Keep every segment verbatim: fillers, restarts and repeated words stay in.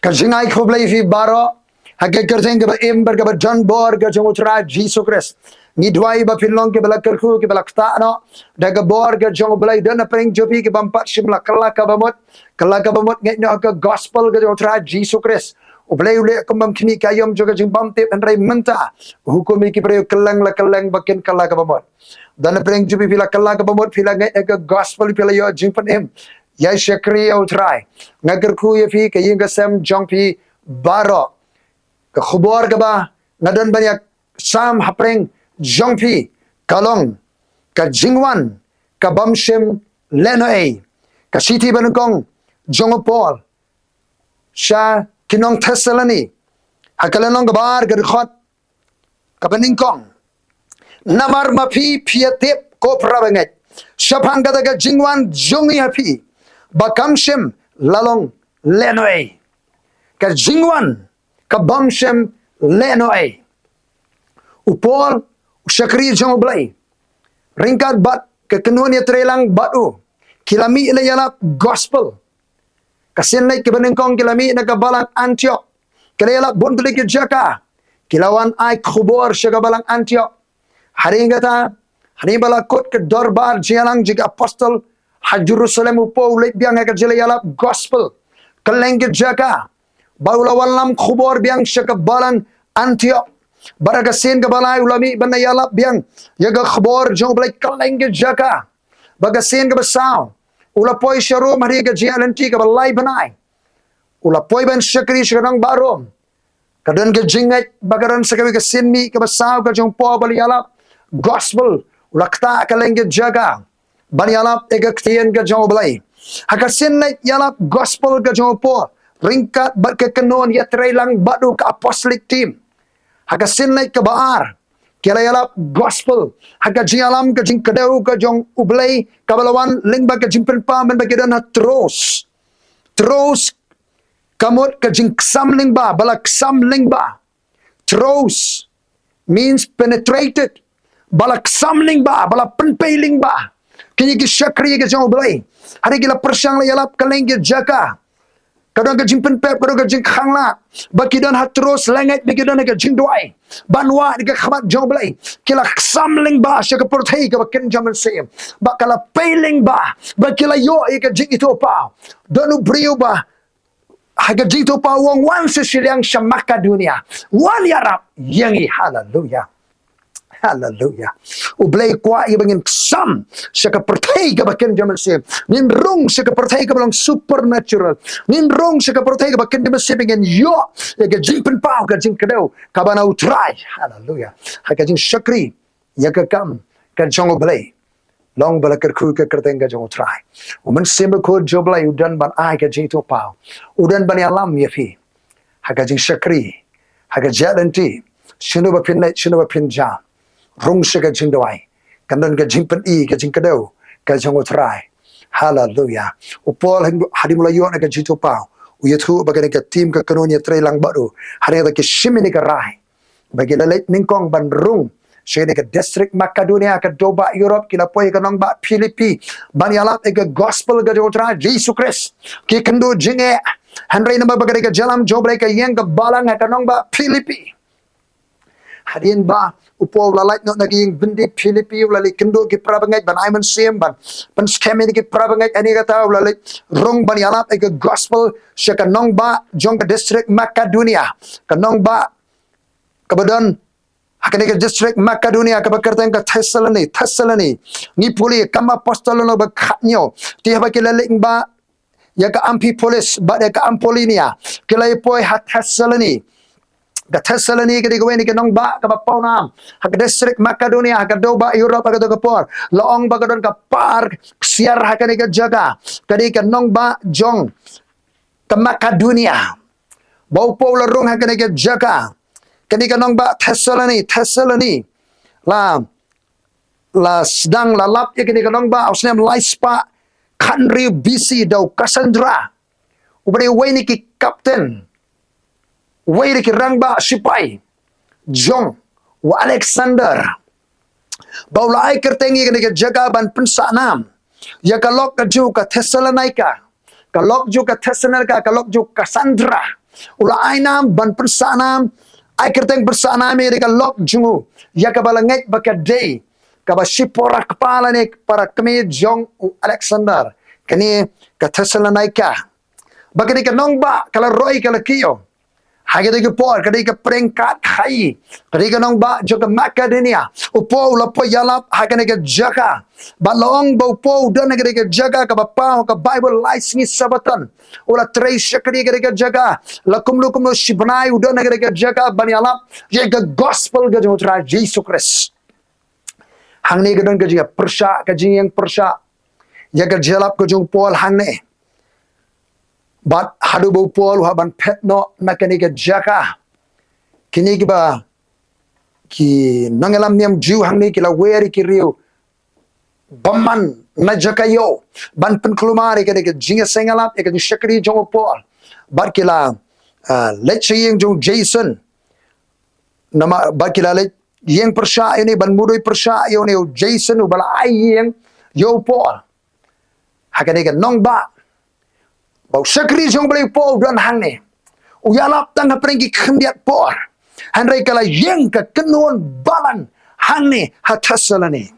Ka jingai khublei ïa phi baroh ha ka kyrteng kaba im bad kaba don bor ka jong U Trai Jisu Khrist. Ngi duwai ba phin long kiba la kyrkhu, kiba la ktah noh da ka bor ka jong U Blei. Don na pdeng jong phi ki bym pat shym la kylla kaba mut, kylla kaba mut ngeit noh ha ka gospel ka jong U Trai Jisu Khrist. U Blei u leh kum bym khmih ka aïom jong ka jingbymtip, hynrei mynta u hukum ïa ki briew kylleng la kylleng ba kin kylla kaba mut. Don na pdeng jong phi, phi la kylla kaba mut, phi la ngeit ha ka gospel, phi la ïoh jingpynim. Ïa shakri ïa U Trai. Nga kyrkhu ïa phi, ka ïing ka sem jong phi baroh. Ka khubor kaba nga don ban ïa sam hapdeng jong phi ka long ka jingwan ka bym shym lehnohei. Ka shithi banyngkong jong u Paul sha ki nong Thessaloni, ha ka lynnong kaba ar, ka dkhot kaba nyngkong. Namar ma phi, phi ïa tip, ko para bangeit, shaphang kata ka jingwan jong ngi ha phi ba kam shym la long lehnohei. Ka jingwan ka bym shym lehnohei. U Paul, u shakri jong U Blei, ryngkat bad ka kynhun ïatreilang bad u, ki la mih la ïalap gospel. Ka sien leit kaba nyngkong ki la mih na ka balang Antiok. Ki la ïalap bun tylli ki jaka. Ki la wan ai khubor sha ka balang Antiok. Hadien kata, hadien ba la kut ka dorbar jingïalang jong ki apostol ha Jerusalem, u Paul u leit biang ha ka jingïalap gospel kylleng ki jaka. Bad u la wanlam khubor biang sha ka balang Antiok. Bad ha ka sien kaba lai u la mih ban ïalap biang ïa ka khubor jong U Blei kylleng ki jaka. Bad ka sien kaba saw u la poi sha Rom, hadien ka jingïaid lynti kaba lai bnai. U la poi ban shakri sha ka nongbah Rom. Ka don ka jingngeit ba ka don sa kawei ka sien mih kaba saw ka jong u Paul ban ïalap gospel. U la ktah kylleng ki jaka ban ïalap ïa ka ktien ka jong U Blei. Ha ka sien leit ïalap gospel ka jong u Paul ryngkat bad ka kynhun ïatreilang bad u, ka apostolic team. Ha ka sien leit kaba ar ki la ïalap gospel ha ka jingïalam ka jingkdew ka jong U Blei kaba la wan lyngba ka jingpynpaw mynba ki don ha Troas. Troas ka mut ka jingksam lyngba, ba la ksam lyngba. Troas means penetrated. Ba la ksam lyngba, ba la pynpei lyngba. Kine ki shakri ka jong U Blei, hadien ki la pyrshang la ïalap kylleng ki jaka, ka don ka jingpynpep, ka don ka jingkhanglad. Ba ki don ha Troas, la ngeit ba ki don ha ka jingduwai ban wad ïa ka khmat jong U Blei. Ki la ksam lyngba sha ka pyrthei kaba kynja mynsiem. Ba ka la pei lyngba, ba ki la ïoh ïa ka jingithuhpaw. Don u briew ba ha ka jingithuhpaw u ong, wan sha shiliang sha Makedonia, wan ïarap ïa ngi. Haleluya. Haleluya. U Blei u kwah ïa ba ngin ksam sha ka pyrthei kaba kynja mynsiem. Ngin rung sha ka pyrthei kaba long supernatural. Ngin rung sha ka pyrthei kaba kynja mynsiem, ba ngin ïoh ïa ka jingpynpaw, ka jingkdew kaba na U Trai. Haleluya. Ha ka jingshakri ïa ka kam ka jong U Blei, long ba la kyrkhu ka kyrteng ka jong U Trai. U Mynsiem Bakhuid jong U Blei u don ban ai ka jingithuhpaw, u don ban ïalam ïa phi ha ka jingshakri, ha ka jingïaid lynti, shano ba phin leit, shano ba phin jam. Rung sha ka jingduwai, kan don ka jingpyni, ka jingkdew ka jong U Trai. Haleluya. U Paul hadien ba u la ïoh na ka jingithuhpaw, u ïathuh ba kane ka team, ka kynhun ïatreilang bad u, hadien ba ki shim ïa kane ka rai, ba ki la leit nyngkong ban rung sha kane ka district Makedonia, ka dewbah Europe. Ki la poi ha ka nongbah Philippi ban ïalap ïa ka gospel ka jong U Trai Jisu Khrist. Ki kynduh jingeh, hynrei namar ba kane ka jingïalam jong U Blei ka ïeng ka balang ha ka nongbah Philippi. Hadien ba u Paul u la lait noh na ka ïing byndi Philippi, u la leit kynduh ki para bangeit ban ai mynsiem, ban pynskhem ïa ki para bangeit. Hadien kata u la leit rung ban ïalap ïa ka gospel sha ka nongbah jong ka district Makedonia, ka nongbah kaba don ha kane ka district Makedonia kaba kyrteng ka Thessaloni. Thessaloni, ngi pule Kam Apostol lynnong ba khathynñiew. Te haba ki la leit lyngba ïa ka Amphipolis bad ïa ka Apollonia, ki la ïa poi ha Thessaloni. Ka Thessaloni ka dei kawei na ki nongbah kaba pawnam ha ka district Makedonia, ha ka dewbah Europe ha kato ka por. La ong ba ka don ka par ksiar ha kane ka jaka. Ka dei ka nongbah jong ka Makedonia. Ba u Paul u la rung ha kane ka jaka, kane ka nongbah Thessaloni, Thessaloni. La, la sdang, la lap ïa kane ka nongbah ha u snem lai spah khathynriew B C da u Kassandra, uba dei uwei na ki kapten, uwei na ki rangbah shipai jong u Alexander. Ba u la ai kyrteng ïa kane ka jaka ban pynsah nam ïa ka lok ka jong ka Thessalonika, ka lok jong ka Thessalonika, ka lok jong Kassandra. U la ai nam ban pynsah nam, ai kyrteng pynsah nam ïa ka lok jong u, ïa kaba la ngeit ba ka dei kaba shipor kpa lane para kmie jong u Alexander. Kane ka Thessalonika. Ba ka dei ka nongbah ka la roi ka la kiew. Ha ka dei ka por ka dei ka pyrshah khat hai. Ka dei ka nongbah jong ka Makedonia. U Paul u la poi ïalap ha kane ka jaka. Bad la ong ba u Paul u don ha kane ka jaka kaba paw ka Bible lai sngi Sabaton. U la trei shakri ha kane ka jaka. La kumno kumno shi bnai u don ha kane ka jaka ban ïalap ïa ka gospel ka jong u Trai Jisu Khrist. Hangne ka don ka jingpyrshah, ka jingïeng pyrshah ïa ka jingïalap ka jong u Paul hangne. Bad haduh ba u Paul u hap ban phet noh na kane ka jaka, kine kiba, ki nongïalam niam Jiw hangne ki la wer ïa ki riew bymman na jaka ïew ban pynkulmar ïa kane ka jingïaseng ïalap, ïa ka jingshakri jong u Paul. Bad ki la, ah, leit sha ïing jong u Jason. Namar ba ki la leit ïeng pyrshah ïa une, ban mudui pyrshah ïa une u Jason uba la ai ïing ïa u Paul. Ha kane ka nongbah ba u shakri jong u Blei u Paul u don hangne. U ïalap tang hapdeng ki khyndiat por. Hynrei ka la ïeng ka kynhun balang hangne ha Thessaloni.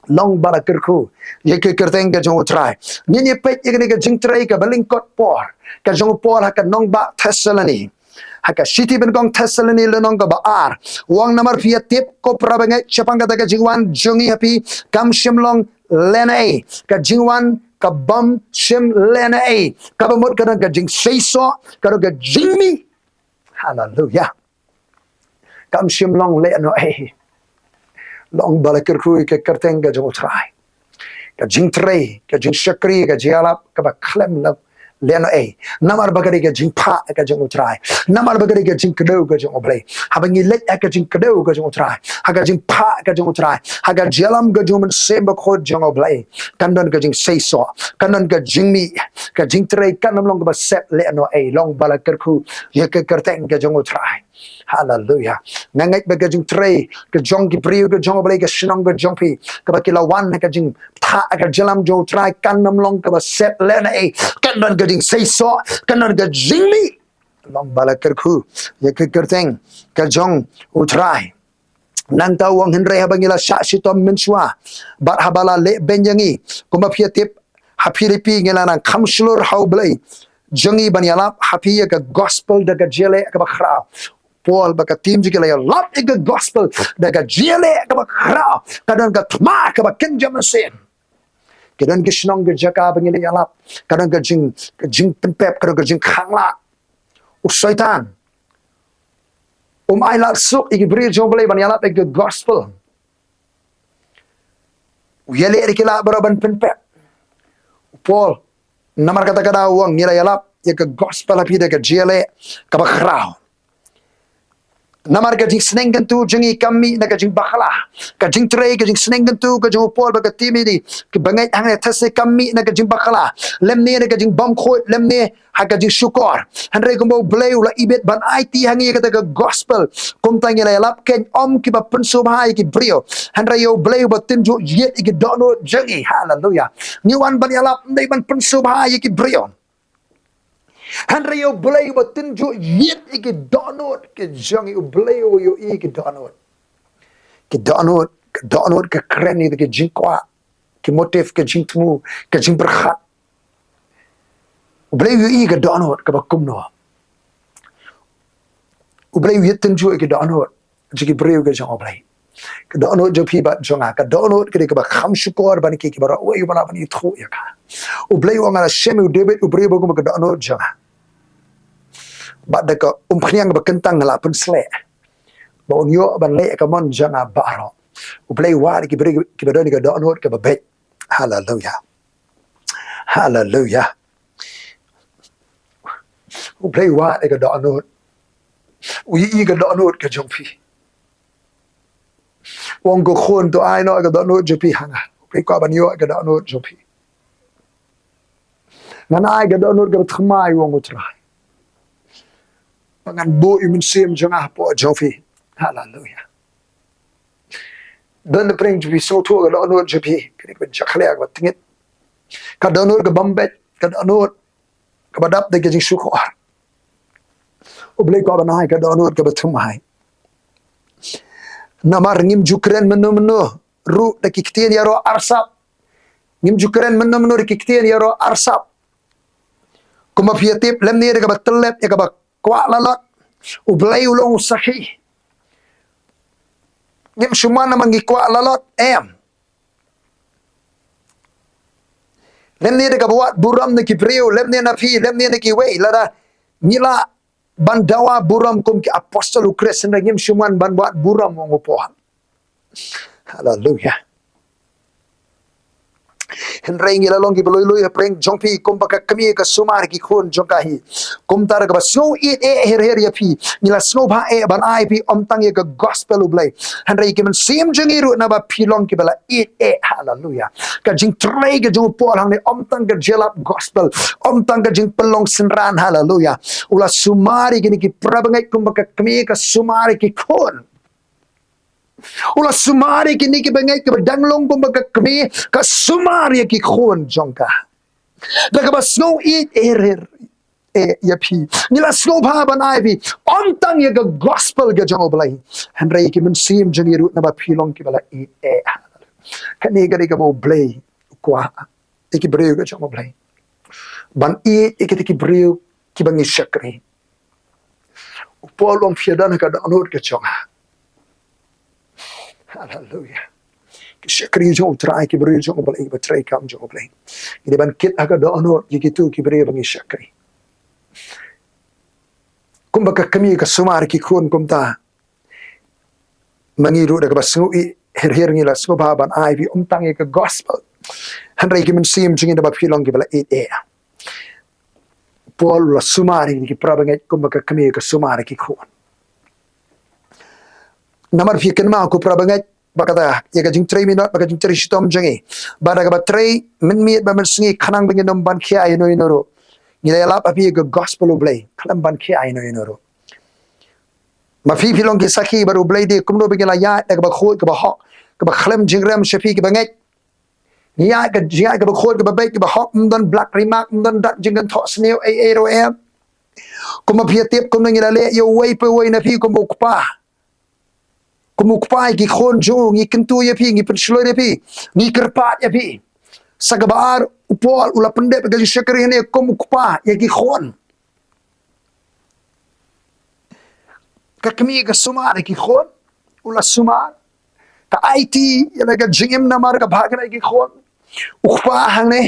Long ba la kyrkhu ïa ka kyrteng ka jong u Trai. Ngin ïa peit ïa kane ka jingtrei kaba lyngkot por ka jong u Paul ha ka nongbah Thessaloni. Ha ka shithi nyngkong Thessaloni lynnong kaba ar. U ong namar phi ïa tip ko para bangeit, shaphang kata ka jingwan jong ngi ha phi kam shym long lehnohei. Ka jingwan ka bym shym lehnohei. Kaba mut ka don ka jingseisoh, ka don ka jingmih. Haleluya. Kam shym long lehnohei. Long ba la kyrkhu ïa ka kyrteng ka jong u Trai. Ka jingtrei, ka jingshakri, ka jingïalap kaba khlem long lehnohei. Namar ba ka dei ka jingphah ka jong u Trai. Namar ba ka dei ka jingkdew ka jong u Blei. Haba ngi leit ha ka jingkdew ka jong u Trai, ha ka jingphah ka jong u Trai, ha ka jingïalam ka jong u Mynsiem Bakhuid jong u Blei, kan don ka jingseisoh, kan don ka jingmih. Ka jingtrei kan ym long kaba sep lehnohei. Long ba la kyrkhu ïa ka kyrteng ka jong u Trai. Haleluya. Nga ngeit ba ka jingtrei ka jong ki briew ka jong u Blei, ka shnong ka jong phi, kaba ki la wan ha ka jingphah ka jingïalam jong u Trai, kan ym long kaba sep lehnohei. Kan don ka jingseisoh, kan don ka jingmih. Long ba la kyrkhu ïa ka kyrteng ka jong u Trai. Nangta u ong hynrei haba ngi la shah shitom mynshuwa bad haba la leh beiñ ïa ngi, kumba phi ïa tip, ha Philippi ngi la nang kham shlur ha u Blei jong ngi ban ïalap ha phi ïa ka gospel da ka jingïaleh kaba khraw. Paul bad ka team jong ki la ïalap ïa ka gospel da ka jingïaleh kaba khraw. Ka don ka thma kaba kynja mynsiem. Ka don ka shnong ka jaka ba ngi la ïalap, ka don ka jing, ka jingpynpep, ka don ka jingkhanglad. U Soitan um ai lad suk ïa ki briew jong u Blei ban ïalap ïa ka gospel. U ïaleh ïa ki lad baroh ban pynpep. U Paul, namar kata ka daw u ong ngi la ïalap ïa ka gospel ha phi da ka jingïaleh kaba khraw. Namar ka jingsneng kyntu jong ngi kam mih na ka jingbakla. Ka jingtrei, ka jingsneng kyntu ka jong u Paul bad ka team ïa ki bangeit hangne Thessaloni kam mih na ka jingbakla, lymne na ka jingbymkhuid, lymne ha ka jingshukor. Hynrei kumba u Blei u la ibit ban aiti ha ngi ïa kata ka gospel, kumta ngi la ïalap keiñ, ym kiba pynsngewbha ïa ki briew, hynrei ïa u Blei uba tynjuh ïit ïa ki dohnud jong ngi. Haleluya. Ngi wan ban ïalap ym dei ban pynsngewbha ïa ki briew, hynrei ïa u Blei uba tynjuh ïit ïa ki dohnud ka jong ngi. U Blei u ïohi ki dohnud, ki dohnud, ki dohnud ka kren ïa ki jingkwah, ki motive, ka jingthmu, ka jingpyrkhat. U Blei u ïohi ka dohnud kaba kumno. U Blei u ïatynjuh ïa ka dohnud jong ki briew ka jong u Blei. Ka dohnud jong phi bad jong nga, ka dohnud ka dei kaba kham shukor ban ki, kiba rawei ba lah ban ithuh ïa ka. U Blei u ong nga la shem ïa u David u briew ba kum ka dohnud jong nga, bad da ka umphniang ba kyntang nga la pynsleh, ba un ïoh ban leh ka mon jong nga baroh. U Blei u wad ïa ki briew kiba don ïa ka dohnud kaba beit. Haleluya. Haleluya. U Blei u wad ïa ka dohnud. U ïohi ka dohnud ka jong phi. U ong ko khun, to ai noh ïa ka dohnud jong phi ha nga. U Blei u kwah ban ïoh ïa ka dohnud jong phi. Ngan ai ïa ka dohnud kaba thymmai, u ong u Trai, ba ngan buh ïa u Mynsiem jong nga hapoh jong phi. Haleluya. Don na pdeng jong phi, sngewthuh ka dohnud jong phi, ka dei kaba jakhlia, kaba tyngeh. Ka dohnud kabym beit, ka dohnud kaba dap da ka jingshukor. U Blei u kwah ban ai ka dohnud kaba thymmai. Namar ngim ju kren mynno mynno ruh da ki ktien ïaroh arsap. Ngim ju kren mynno mynno da ki ktien ïaroh arsap. Kumba phi ïa tip, lymne da kaba tyllep ïa kaba kwah lalot, U Blei u long u sakhi. Ngim shu mon namar ngi kwah lalot, em. Lymne da kaba wad burom na ki briew, lymne na phi, lymne na kiwei, lada ngi lah ban dawa burom kum ki apostol u Khrist, hynrei ngim shu mon ban wad burom, ong u Paul. Haleluya. Hynrei ngi la long kiba lui lui hapdeng jong phi, kumba ka kmie ka sumar ïa ki khun jong ka hi. Kumta da kaba sngew ïeit eh her her ïa phi, ngi la sngewbha eh ban ai phi ym tang ïa ka gospel U Blei, hynrei ki mynsiem jong ngi ruh, naba phi long kiba la ïeit eh. Haleluya. Ka jingtrei ka jong u Paul hangne ym tang ka jingïalap gospel, ym tang ka jingpynlong synran. Haleluya. U la sumar ïa kine ki para bangeit kumba ka kmie ka sumar ïa ki khun. U la sumar ïa kine ki bangeit kiba dang long kumba ka kmie ka sumar ïa ki khun jong ka. Da kaba sngew ïeit eh her her eh ïa phi, ngi la sngewbha ban ai phi ym tang ïa ka gospel ka jong U Blei, hynrei ïa ki mynsiem jong ngi ruh, naba phi long kiba la ïeit eh. Kane ka dei kaba U Blei u kwah ïa ki briew ka jong U Blei, ban ïeit ïa kita ki briew kiba ngi shakri. U Paul u ong, phi ïa don ha ka dohnud ka jong nga. Haleluya. Ki shakri jong U Trai, ki briew jong U Blei, kiba trei kam jong U Blei, ngi dei ban kit ha ka dohnud ïa kito ki briew ba ngi shakri. Kumba ka kmie ka sumar ïa ki khun, kumta ma ngi ruh da kaba sngew ïeit her her ngi la sngewbha ban ai phi ym tang ïa ka gospel, hynrei ki mynsiem jong ngi, naba phi long kiba la ïeit eh. Paul u la sumar ïa ki para bangeit kumba ka kmie ka sumar ïa ki khun. Namar phi kynmaw ko para bangeit, ba kata ïa ka jingtrei minot, ba ka jingtrei shitom jong ngi, ba da kaba trei mynmiet bad mynsngi, khnang ba ngin ym ban khia ïano ïano ruh, ngi la ïalap ha phi ïa ka gospel U Blei khlem ban khia ïano ïano ruh. Ma phi phi long ki sakhi bad U Blei de, kumno ba ngi la ïaid da kaba khuid kaba hok, kaba khlem jingrem sha phi ki bangeit. Ngi ïaid ka jingïaid kaba khuid kaba beit kaba hok, ym don black remark, ym don dak jingkynthoh sniew ei ei ruh, em. Kumba phi ïa tip, kumno ngi la leh ïa uwei pa uwei na phi kumba u kpa. Kum u kpa ïa ki khun jong u, ngi kyntu ïa phi, ngi pynshlur ïa phi, ngi kyrpad ïa phi. Sa kaba ar, u Paul u la pyndep ïa ka jingshakri hangne kum u kpa ïa ki khun. Ka kmie ka sumar ïa ki khun, u la sumar. Ka aiti ïa la ka jingim namar ka bha kane ïa ki khun. U kpa hangne,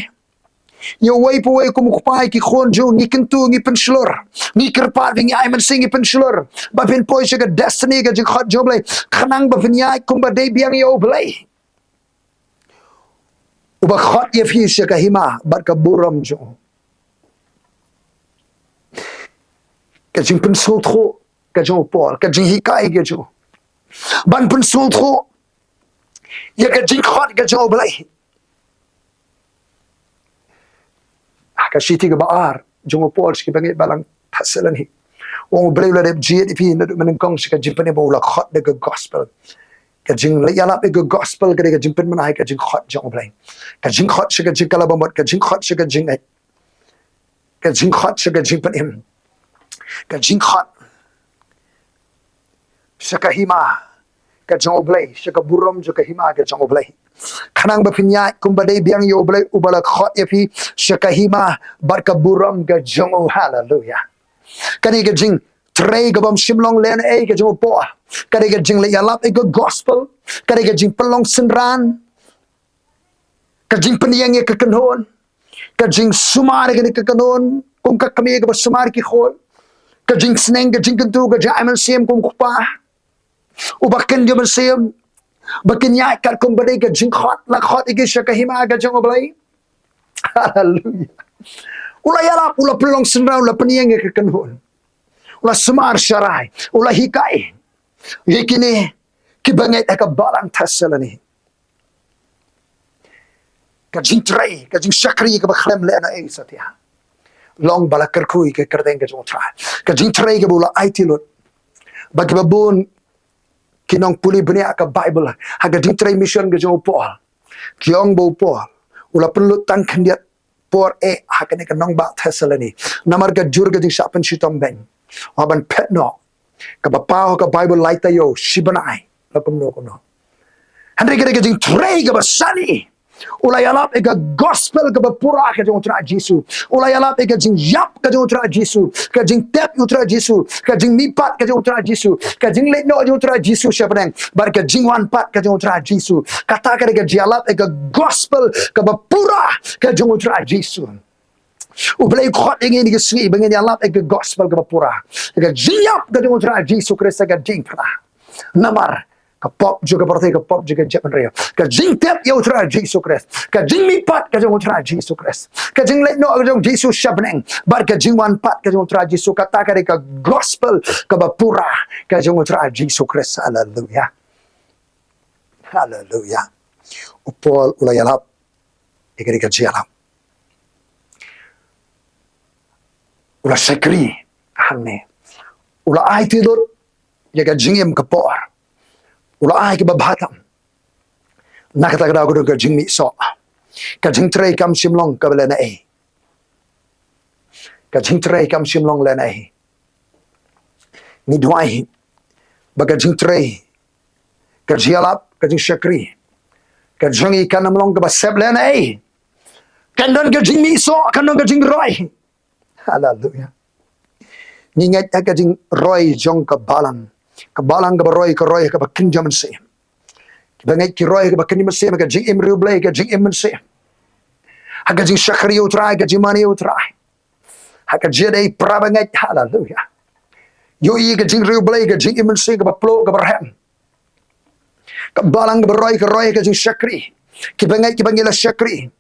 ïa uwei pa uwei kum u kpa ïa ki khun jong u, ngi kyntu, ngi pynshlur, ngi kyrpad, ngi ai mynsiem, ngi pynshlur ba phin poi sha ka destiny, ka jingkhot jong U Blei, khnang ba phin ïaid kumba dei biang ïa U Blei, uba khot ïa phi sha ka hima bad ka burom jong u. Ka jingpynsngewthuh ka jong u Paul, ka jinghikai ka jong u, ban pynsngewthuh ïa ka jingkhot ka jong U Blei. Ah, ka shithi kaba ar jong u Paul sha ki bangeit balang Thessaloni. U ong, U Blei u la dep jied ïa phi naduh mynnyngkong sha ka jingpynim ba u la khot da ka gospel. Ka jingleit ïalap ïa ka gospel ka dei ka jingpynmynai ka jingkhot jong U Blei. Ka jingkhot sha ka jingkylla bamut, ka jingkhot sha ka jingngeit, ka jingkhot sha ka jingpynim, ka jingkhot sha ka hima ka jong U Blei, sha ka burom jong ka hima ka jong U Blei, khnang ba phin ïaid kumba dei biang ïa U Blei uba la khot ïa phi sha ka hima bad ka burom ka jong u. Haleluya. Kane ka jingtrei kabym shym long lehnohei ka jong u Paul. Kane ka jingleit ïalap ïa ka gospel, kane ka jingpynlong synran, ka jingpynïeng ïa ka kynhun, ka jingsumar ïa kane ka kynhun kum ka kmie kaba sumar ïa ki khun, ka jingsneng, ka jingkyntu, ka jingai mynsiem kum u kpa uba kynjoh mynsiem, ba kin ïaid katkum ba dei ka jingkhot, la khot ïa ki sha ka hima ka jong U Blei. Haleluya. U la ïalap, u la pynlong synran, u la pynïeng ïa ka kynhun, u la sumar sharai, u la hikai ïa kine ki bangeit ha ka balang Thessaloni. Ka jingtrei, ka jingshakri kaba khlem lehnohei satia long ba la kyrkhu ïa ka kyrteng ka jong U Trai. Ka jingtrei kaba u la aiti lut ba kiba bun ki nongpule bniah ka Baibl, ha ka jingtrei mission ka jong u Paul, ki ong ba u Paul u la pynlut tang khyndiat por eh ha kane ka nongbah Thessaloni namar ka jur ka jingshah pynshitom beiñ. Haba phet noh, kaba paw ka Bible lai taïew shi bnai, la kumno kumno. Hynrei ka dei ka jingtrei kaba shane. U la ïalap ïa ka gospel kaba pura ka jong U Trai Jisu. U la ïalap ïa ka jingïap ka jong U Trai Jisu, ka jingtep ïa U Trai Jisu, ka jingmihpat ka jong U Trai Jisu, ka jingleit noh ka jong U Trai Jisu sha bneng, bad ka jingwan pat ka jong U Trai Jisu. Kata ka dei ka jingïalap ïa ka gospel kaba pura ka jong U Trai Jisu. U Blei u khot ïa ngi ha kine ki sngi ba ngin ïalap ïa ka gospel kaba pura, ïa ka jingïap ka jong U Trai Jisu Khrist ha ka diengphna. Namar ka pop jong ka pyrthei, ka pop jong ka jaitbynriew, ka jingtep ïa U Trai Jisu Khrist, ka jingmihpat ka jong U Trai Jisu Khrist, ka jingleit noh ka jong Jisu sha bneng, bad ka jingwan pat ka jong U Trai Jisu. Kata ka dei ka gospel kaba pura ka jong U Trai Jisu Khrist. Haleluya. Haleluya. U Paul u la ïalap ïa kane ka jingïalap. U la shakri hangne. U la ai tylli lut ïa ka jingim ka por. U la ai kaba bha tam. Na kata ka daw ka don ka jingmih soh. Ka jingtrei kam shym long kaba lehnohei. Ka jingtrei kam shym long lehnohei. Ngi duwai ba ka jingtrei, ka jingïalap, ka jingshakri ka jong ngi kan ym long kaba sep lehnohei. Kan don ka jingmih soh, kan don ka jingroi. Haleluya. Ngi ngeit ha ka jingroi jong ka balang. Ka balang kaba roi ka roi ha kaba kynja mynsiem. Kiba ngeit ki roi ha kaba kynja mynsiem, ha ka jingim riewblei, ka jingim mynsiem. Ha ka jingshakri ïa U Trai, ka jingmane ïa U Trai. Ha ka jingïadei para bangeit. Haleluya. Ïohi ka jingriewblei, ka jingim mynsiem kaba ploh kaba rhem. Ka balang kaba roi ka roi ha ka jingshakri. Kiba ngeit kiba ngi la shakri.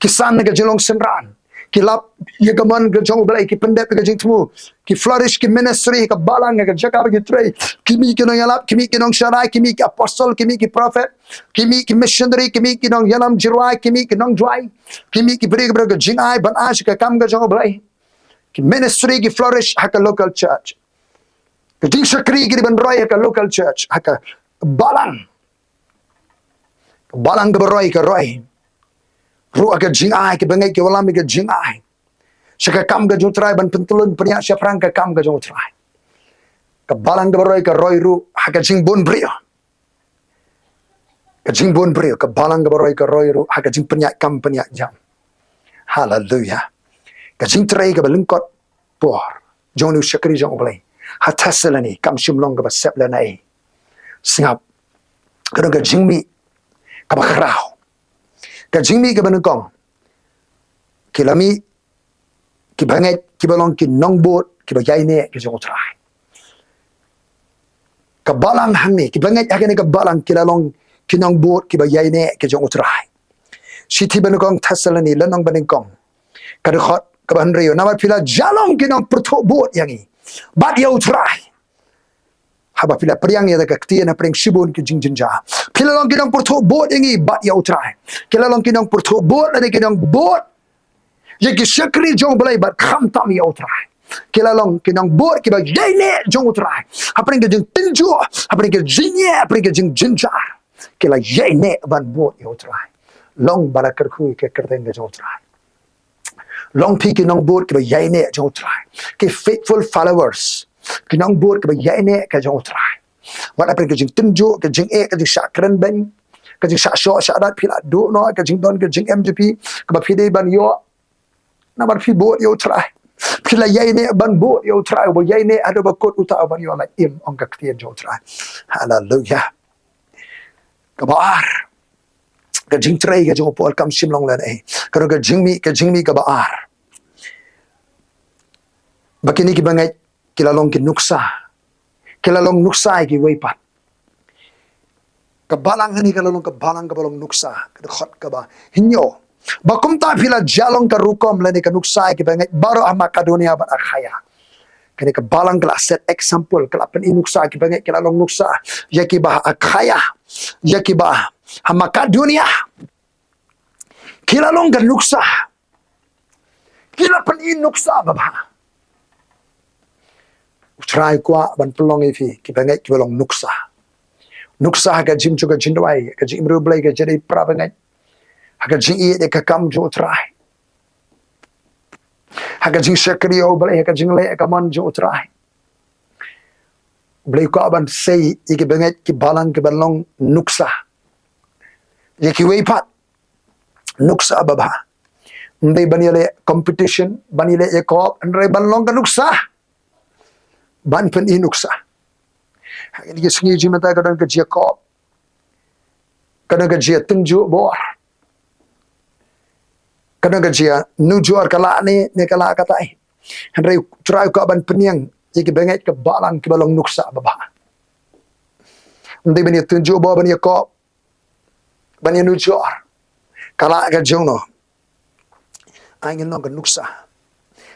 Ki san ha ka jinglong synran. Ki lap ïa ka mon ka jong U Blei, ki pyndep ïa ka jingthmu. Ki flourish, ki ministry ha ka balang, ha ka jaka ba ki trei. Ki mih ki nongïalap, ki mih ki nongsharai, ki mih ki apostol, ki mih ki prophet, ki mih ki missionary, ki mih ki nongïalam jingrwai, ki mih ki nongduwai, ki mih ki briew kiba don ka jingai ban ai sha ka kam ka jong U Blei. Ki ministry ki flourish ha ka local church. Ka jingshakri ki dei ban roi ha ka local church, ha ka balang. Ka balang kaba roi ka roi ruh ha ka jingai, kiba ngeit ki wallam ïa ka jingai sha ka kam ka jong U Trai, ban pyntylun pynïaid shaphrang ka kam ka jong U Trai. Ka balang kaba roi ka roi ruh ha ka jingbun briew. Ka jingbun briew, ka balang kaba roi ka roi ruh ha ka jingpynïaid kam pynïaid jam. Haleluya. Ka jingtrei kaba lyngkot por jong une u shakri jong U Blei ha Thessaloni kam shym long kaba sep lehnohei. Sngap, ka don ka jingmih kaba khraw. Ka jingmih kaba nyngkong, ki la mih kiba ngeit kiba long ki nongbud kiba ïaineh ki jong U Trai. Ka balang hangne, kiba ngeit ha kane ka balang ki la long ki nongbud kiba ïaineh ki jong U Trai. Shithi ba nyngkong Thessaloni lynnong ba nyngkong, ka dkhot kaba hynriew: Namar phi la ïa long ki nongpyrthuh bud ïa ngi bad ïa U Trai. Haba phi la pdiang ïa ka ktien hapdeng shibun ki jingjynjar, phi la long ki nongpyrthuh bud ïa ngi bad ïa U Trai. Ki la long ki nongpyrthuh bud lane ki nongbud ïa ki shakri jong U Blei bad khamtam ïa U Trai. Ki la long ki nongbud kiba ïaineh jong U Trai hapdeng ka jingtynjuh, hapdeng ka jingeh, hapdeng ka jingjynjar. Ki la ïaineh ban bud ïa U Trai. Long ba la kyrkhu ïa ka kyrteng ka jong U Trai. Long phi ki nongbud kiba ïaineh jong U Trai, ki faithful followers, ki nongbud kiba ïaineh ka jong U Trai. Wat hapdeng ka jingtynjuh, ka jingeh, ka jingshah kren beiñ, ka jingshah shoh shah dat, phi la duh noh ka jingdon ka jingem jong phi kaba phi dei ban ïoh. Namar phi bud ïa U Trai. Phi la ïaineh ban bud ïa U Trai, uba ïaineh haduh ba kut uta u ban ïoh la im, ong ka ktien jong U Trai. Haleluya. Kaba ar, ka jingtrei ka jong u Paul kam shym long lehnohei. Ka don ka jingmih, ka jingmih kaba ar, ba kine kiba ngeit ki la long ki nuksa. Ki la long nuksa ïa kiwei pat. Ka balang hangne ka la long ka balang kaba long nuksa, ka dkhot kaba hynñiew. Ba kumta phi la ïa long ka rukom lane ka nuksa ïa kiba ngeit baroh ha Makedonia bad Akhaia. Kane ka balang ka la set example, ka la pyni nuksa ïa kiba ngeit, ki la long nuksa ïa kiba ha Akhaia, ïa kiba ha Makedonia. Ki la long ka nuksa. Ki la pyni nuksa babha. U Trai u kwah ban pynlong ïa phi kiba ngeit kiba long nuksa. Nuksa ha ka jingim jong ka jingduwai, ka jingim riewblei, ka jingïadei para bangeit, ha ka jingïeit ïa ka kam jong U Trai. Ha ka jingshakri ïa U Blei, ha ka jingleh ka mon jong U Trai, U Blei u kwah ban sei ïa ki bangeit ki balang kiban long nuksa. Ïa kiwei pat, nuksa babha. Ym dei ban ïaleh competition, ban ïaleh ïakop, hynrei ban long ka nuksa. Ban pyni nuksa. Ha kine ki sngi jingmyntoi ka don ka jingïakop, ka don ka jingïatynjuh bor, ka don ka jingïanujor, ka lah ne, ne ka lah katai. Hynrei U Trai u kwah ban pynïeng ïa ki bangeit ki balang kiba long nuksa babha. Ym dei ban ïatynjuh bor, ban ïakop, ban ïanujor. Ka lah ka jong no. Ai ngin long ka nuksa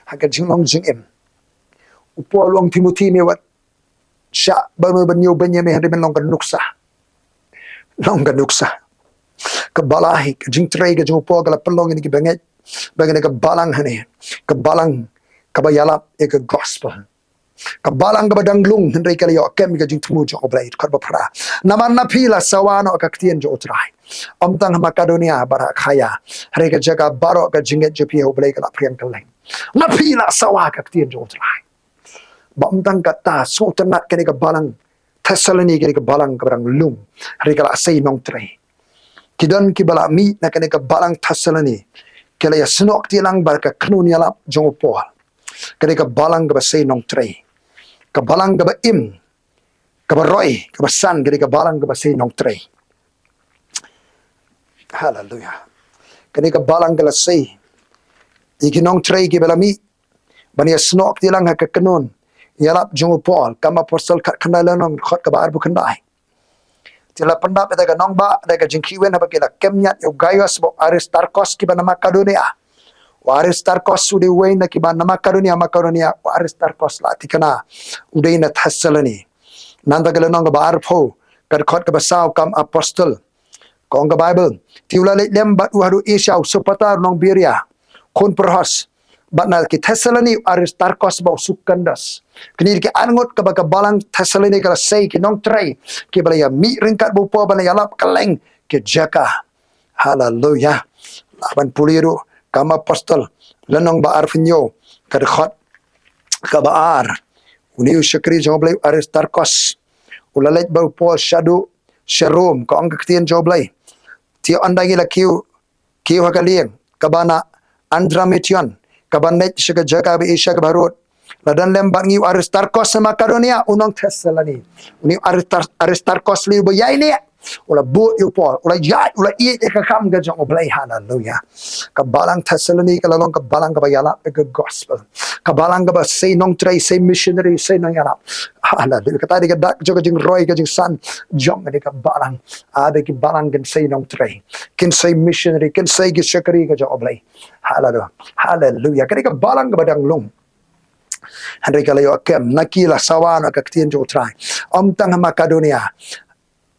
ha ka jinglong jingim. U Paul u ong Timothi, me wat shah ban ban ïoh ban ïa me, hynrei men long ka nuksa. Long ka nuksa. Ka balang, ka jingtrei ka jong U Paul ka la pynlong ïa kine ki bangeit, ba kane ka balang hangne, ka balang kaba ïalap ïa ka gospel. Ka balang kaba dang lung, hynrei ka la ïoh kem ïa ka jingthmu jong U Blei. Dkhot ba phra. Namar na phi la sawa noh ka ktien jong U Trai, ym tang ha Makedonia bad ha Akhaia, hynrei ka jaka baroh ka jingngeit jong phi ha U Blei ka la phriang kylleng. Na phi la sawa ka ktien jong U Trai. Ba ym tang kata, sngewtynnat kane ka balang Thessaloni, kane ka balang kaba dang lung, hynrei ka la sei nongtrei. Ki don kiba la mih na kane ka balang Thessaloni, ki la ïasnoh kti lang bad ka kynhun ïalap jong U Paul. Kane ka balang kaba sei nongtrei, ka balang kaba im, kaba roi, kaba san, kane ka balang kaba sei nongtrei. Haleluya. Kane ka balang ka la sei ïa ki nongtrei kiba la mih ban ïasnoh kti lang ha ka kynhun ïalap jong U Paul. Kam Apostol khatkhyndai, lynnong dkhot kaba arphew khyndai. Te la pyndap ïa ka nongbah da ka jingkhih win haba ki la kem ñiad ïa u Gaios bad u Aristarkos kiba na Makedonia. U Aristarkos u dei uwei na kiba na Makedonia, Makedonia, u Aristarkos la thikna u dei na Thessaloni. Nangta ka lynnong kaba arphew, ka dkhot kaba saw, Kam Apostol. Ka ong ka Baibl, te u la leit lem bad u haduh Asia, u Sopater u nong Beria, khun Pyrrhos, bad na ki Thessaloni u Aristarkos bad u Sekundos. Kine ki arngut kaba ka balang Thessaloni ka la sei ki nongtrei kiba la ïa mih ryngkat bad U Paul ban ïalap kylleng ki jaka. Haleluya. Lah ban pule ruh Kam Apostol, lynnong ba arphew hynñiew, ka dkhot kaba ar. Une u shakri jong U Blei u Aristarkos u la leit bad U Paul shaduh sha Rom, ka ong ka ktien jong U Blei. Te ynda ngi la kiew, kiew ha ka lieng kaba na Adramyttium, kaba neh sha ka jaka ba Asia kaba harud, la don lem bad ngi u Aristarkos na Makedonia, u nong Thessaloni. Une u Aristar-, Aristarkos lei uba ïaineh, u la bud ïa U Paul, u la ïaid, u la ïeit ïa ka kam ka jong U Blei. Haleluya. Ka balang Thessaloni ka la long ka balang kaba ïalap ïa ka gospel. Ka balang kaba sei nongtrei, sei missionary, sei nongïalap. Haleluya. Kata dei ka dak jong ka jingroi, ka jingsan jong kane ka balang. Ade ki balang kin sei nongtrei, kin sei missionary, kin sei ki shakri ka jong U Blei. Haleluya. Haleluya. Kane ka balang kaba dang lung, hynrei ka la ïoh kem, na ki la sawa noh ka ktien jong U Trai. Ym tang ha Makedonia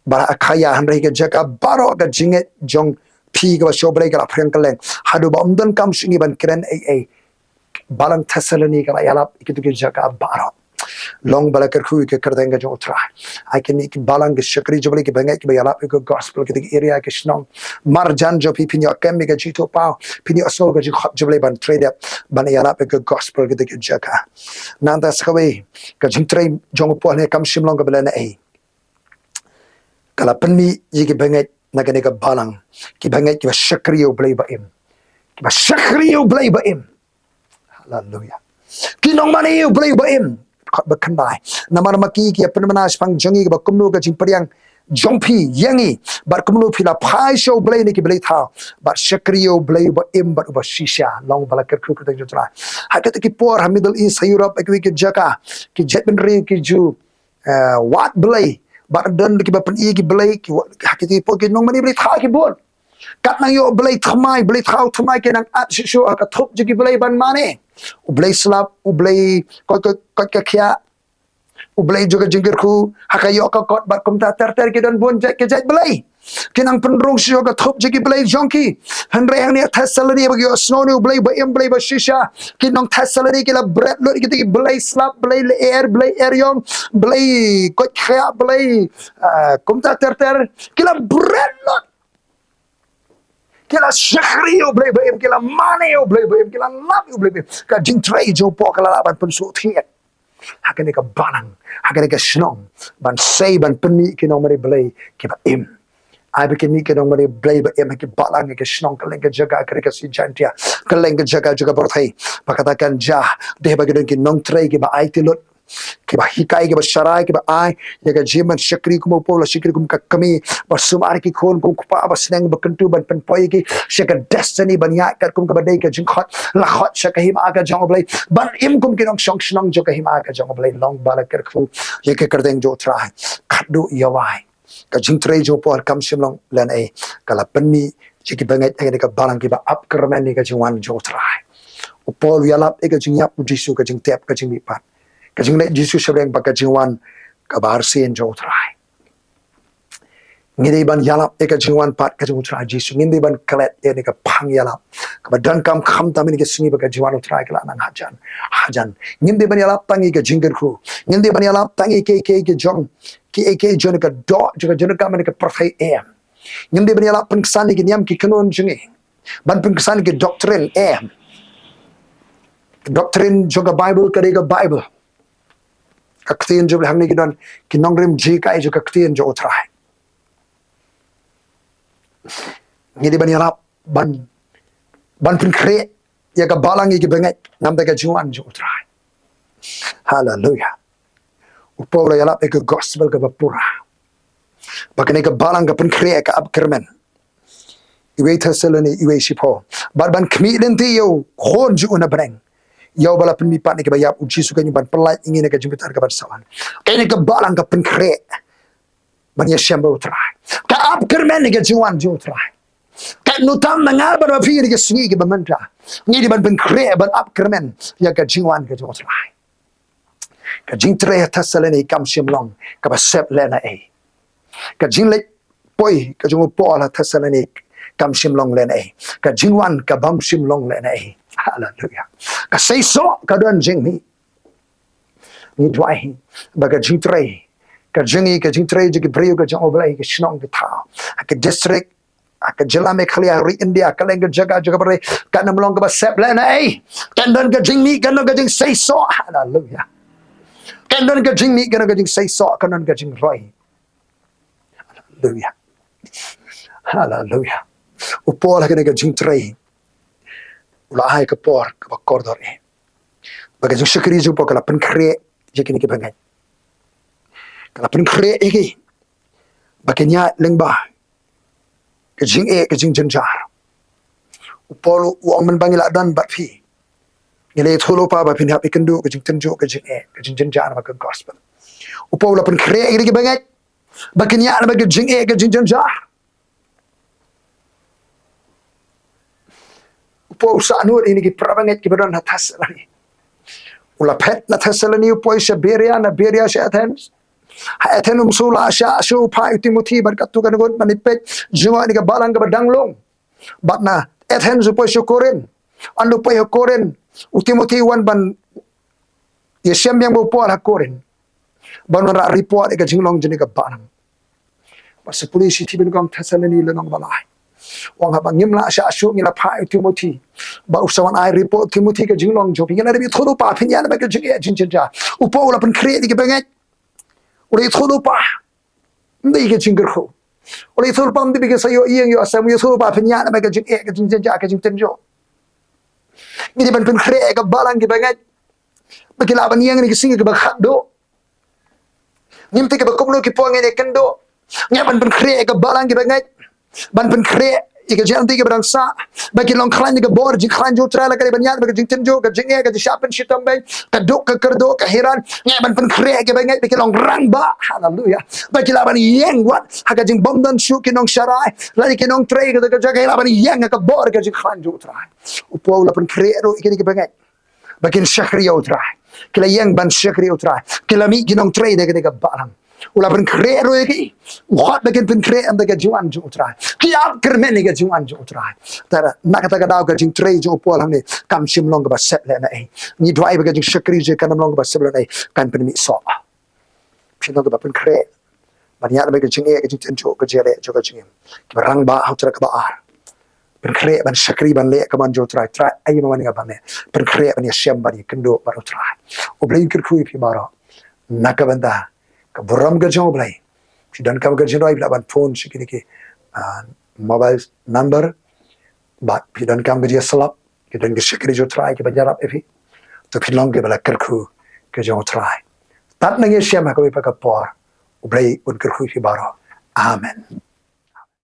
bad Akhaia, hynrei ka jaka baroh ka jingngeit jong phi kaba sha U Blei ka la phriang kylleng. Haduh ba ym don kam shuh ngi ban kren ei ei. Balang Thessaloni ka la ïalap ïa kito ki jaka baroh. Long ba la kyrkhu ïa ka kyrteng ka jong U Trai. Ai kine ki balang ki shakri jong U Blei kiba ngeit kiba ïalap ïa ka gospel kito ki area ki shnong marjan jong phi, phin ïoh kem ïa ka jingthoh paw, phin ïohsngew ka jingkhot jong U Blei ban trei dep, ban ïalap ïa ka gospel kito ki jaka. Nangta sa kawei, ka jingtrei jong U Paul ne kam shym long kaba lehnohei. Ka la pynmih ïa kiba ngeit na kane ka balang, kiba ngeit kiba shakri ïa U Blei ba im. Kiba shakri ïa U Blei ba im. Haleluya. Ki nongmane ïa U Blei ba im. Dkhot ba khyndai. Namar ma ki ki ïa pynbna shaphang jong ngi kaba kumno ka jingpdiang jong phi ïa ngi, bad kumno phi la phai sha U Blei na ki blei thaw, bad shakri ïa U Blei uba im bad uba shisha. Long ba la kyrkhu kyrteng jong U Trai. Ha kito ki por ha Middle East, ha Europe, ha kiwei ki jaka, ki jaitbynriew ki ju eh, wad blei, bad don kiba pyni ki blei, ki wa-, ha kito ki por ki nongmane blei thaw ki bun. Kat nang ïoh blei thymmai, blei thaw thymmai, ki nang at shuh shuh ha ka thup jong ki blei ban mane. U blei slap, u blei koit, koit, koit ka khiah, u blei jong ka jingkyrkhu, ha ka ïoh ka kot, bad kumta ter ter, ki don bun jait ki jait blei. Ki nang pynrung shuh shuh ka thup jong ki blei jong ki. Hynrei hangne ha Thessaloni ba ki ïohsngew ïa U Blei ba im, Blei ba shisha, ki nong Thessaloni ki la bret lut ïa kito ki blei slap, blei lyer, blei eriong, blei koit khiah, blei, ah, kumta ter ter, ki la bret lut. Ki la shakri ïa u Blei ba im, ki la mane ïa u Blei ba im, ki la lap ïa u Blei ba im. Ka jingtrei jong u Paul ka la lah ban pynsuhthied ha kane ka balang, ha kane ka shnong, ban sei, ban pynmih ki nongmane Blei kiba im. Ai ba kin mih ki nongmane Blei ba im ha ki balang, ha ki shnong, kylleng ka jaka, kylleng ka shnong Jaintia, kylleng ka jaka jong ka pyrthei. Ba kata kan jia dei ba ki don ki nongtrei kiba aiti lut, kiba hikai, kiba sharai, kiba ai ïa ka jingim ban shakri kum u Paul u la shakri kum ka kmie, ba sumar ïa ki khun kum u kpa, ba sneng ba kyntu ban pynpoi ïa ki sha ka destiny ban ïaid katkum kaba dei ka jingkhot, la khot sha ka hima ka jong u Blei, ban im kum ki nongshong shnong jong ka hima ka jong u Blei. Long ba la kyrkhu ïa ka kyrteng jong u Trai, khadduh ïa wai. Ka jingtrei jong u Paul kam shym long lehnohei, ka la pynmih ïa ki bangeit ha kane ka balang kiba ap kyrmen ïa ka jingwan jong u Trai. U Paul u ïalap ïa ka jingïap u Jisu, ka jingtep, ka jingmihpat, ka jingleit Jisu sha bneng, bad ka jingwan kaba arsien jong u Trai. Ngi dei ban ïalap ïa ka jingwan pat ka jong u Trai Jisu. Ngim dei ban klet ïa kane ka phang ïalap kaba donkam, khamtam ha kine ki sngi ba ka jingwan u Trai ka la nang hajan hajan. Ngim dei ban ïalap tang ïa ka jingkyrkhu. Ngim dei ban ïalap tang ïa kiei kiei ki jong, kiei kiei jong ka doh, jong ka jingkyrkhu ha kane ka pyrthei, em. Ngim dei ban ïalap pynksan ïa ki niam ki kynhun jong ngi, ban pynksan ïa ki doctrine, em. Doctrine jong ka Bible ka dei ka Bible. Ka ktien jong u Blei, hangne ki don ki nongrim jinghikai jong ka ktien jong u Trai. Ngi dei ban ïalap ban, ban pynkhreh ïa ka balang, ïa ki bangeit na bynta ka jingwan jong u Trai. Haleluya. U Paul u la ïalap ïa ka gospel kaba pura, ba kane ka balang ka pynkhreh, ka ap kyrmen. Iwei Thessaloni, iwei shiphew. Bad ban khmih lynti ïa u Khun jong u na bneng, ïa uba la pynmihpat na kiba ïap, u Jisu, kane ban pynlait ïa ngi na ka jingbitar kaban sa wan. Kane ka balang ka pynkhreh ban ïashem bad u Trai, ka ap kyrmen ïa ka jingwan jong u Trai. Katno tam ma nga bad ma phi ha kine ki sngi kiba mynta, ngi dei ban pynkhreh, ban ap kyrmen ïa ka jingwan ka jong u Trai. Ka jingtrei ha Thessaloni kam shym long kaba sep lehnohei. Ka jingleit poi ka jong u Paul ha Thessaloni kam shym long lehnohei. Ka jingwan ka bym shym long lehnohei. Haleluya. Ka seisoh ka don jingmih. Ngi duwai ba ka jingtrei, ka jong ngi, ka jingtrei jong ki briew ka jong u Blei, ka shnong, ka thaw, ka district, ka jylla Meghalaya, ri India, kylleng ka jaka jong ka pyrthei, kan ym long kaba sep lehnohei. Kan don ka jingmih, kan don ka jingseisoh. Haleluya. Kan don ka jingmih, kan don ka jingseisoh, kan don ka jingroi. Haleluya. Haleluya. U Paul ha kane ka jingtrei u la ai ka por kaba kordor eh ba ka jingshakri jong u Paul ka la pynkhreh ïa kine ki bangeit. Ka la pynkhreh ïa ki ba kin ïaid lyngba ka jingeh, ka jingjynjar. U Paul u ong, mynba ngi la don bad phi, ngi la ïathuhlypa ba phin hap ïakynduh ka jingtynjuh, ka jingeh, ka jingjynjar namar ka gospel. U Paul u la pynkhreh ïa kine ki bangeit ba kin ïaid lyngba ka jingeh, ka jingjynjar. U Paul u sahnud ïa kine ki para bangeit kiba don ha Thessaloni. U la phet na Thessaloni, u poi sha Beria, na Beria sha Athens. Ha Athens um shu lah shah shuh u phah ïa u Timothi bad katto katne ngut ban ïapeit jngoh ïa kane ka balang kaba dang lung. Bad na Athens u poi sha Korinth. Ynda u poi ha Korinth, u Timothi u wan ban ïashem biang bad u Paul ha Korinth, ban wanrah report ïa ka jinglong jong kane ka balang. Bad sa pule shithi ba nyngkong Thessaloni lynnong ba lai. U ong, haba ngim lah shah shuh, ngi la phah ïa u Timothi ba u sa wan ai report, Timothi, ka jinglong jong phi. Ngi la dep ïathuhlypa phin ïaid namar ka jingeh, jingjynjar. U Paul u la pynkhreh ïa kine ki bangeit. U la ïathuhlypa, ym dei ka jingkyrkhu. U la ïathuhlypa, ym dei ka sa ïoh ïing ïoh sem, u ïathuhlypa phin ïaid namar ka jingeh, ka jingjynjar, ka jingtynjuh. Ngi dei ban pynkhreh ïa ka balang, ki bangeit, ba ki lah ban ïeng ha kine ki sngi kiba khatduh. Ngim tip ba kumno ki por ngin ïakynduh. Ngi dei ban pynkhreh ïa ka balang, ki bangeit, ban pynkhreh ïa ka jingïaid lynti kaba dang sah, ba kin long khlaiñ ïa ka bor jingkhlaiñ jong u Trai, la ka dei ban ïaid namar ka jingtynjuh, ka jingeh, ka jingshah pynshitom beiñ, ka duk ka kyrduh, ka hiran. Ngi dei ban pynkhreh ïa ki bangeit ba kin long rangbah. Haleluya. Ba ki lah ban ïeng wat ha ka jingbymdon shuh ki nongsharai, lane ki nongtrei, ka, ka jaka, ki lah ban ïeng ha ka bor ka jingkhlaiñ jong u Trai. U Paul u la pynkhreh ruh ïa kine ki bangeit ba kin shakri ïa u Trai. Ki la ïeng ban shakri ïa u Trai. Ki la mih ki nongtrei na kane ka balang. U la pynkhreh ruh ïa ki. U khot ba kin pynkhreh ïa ka jingwan jong u Trai. Ki ap kyrmen ïa ka jingwan jong u Trai. Te na kata ka daw ka jingtrei jong u Paul hangne kam shym long kaba sep lehnohei. Ngi duwai ba ka jingshakri jong ngi kan ym long kaba sep lehnohei, kan pynmih soh. Phin long kiba pynkhreh ban ïaid namar ka jingeh, ka jingtynjuh, ka jingeh, jong ka jingim. Kiba rangbah ha u trai kaba ar. pynkhreh ban shakri ban leh ka mon jong U Trai. Trai, ai ma nga ban leh, pynkhreh ban ïashem ban ïakynduh bad U Trai. U Blei un kyrkhu ïa phi baroh na ka bynta ka burom ka jong U Blei. Phi donkam ka jingduwai, phi lah ban phone sha kine ki, ah, mobile number, bad phi donkam ka jingïasyllok, ki don ki shakri jong U Trai kiba ïarap ïa phi. To phin long kiba la kyrkhu ka jong U Trai. Tad nang ïashem ha kawei pat ka por. U Blei un kyrkhu ïa phi baroh. Amen.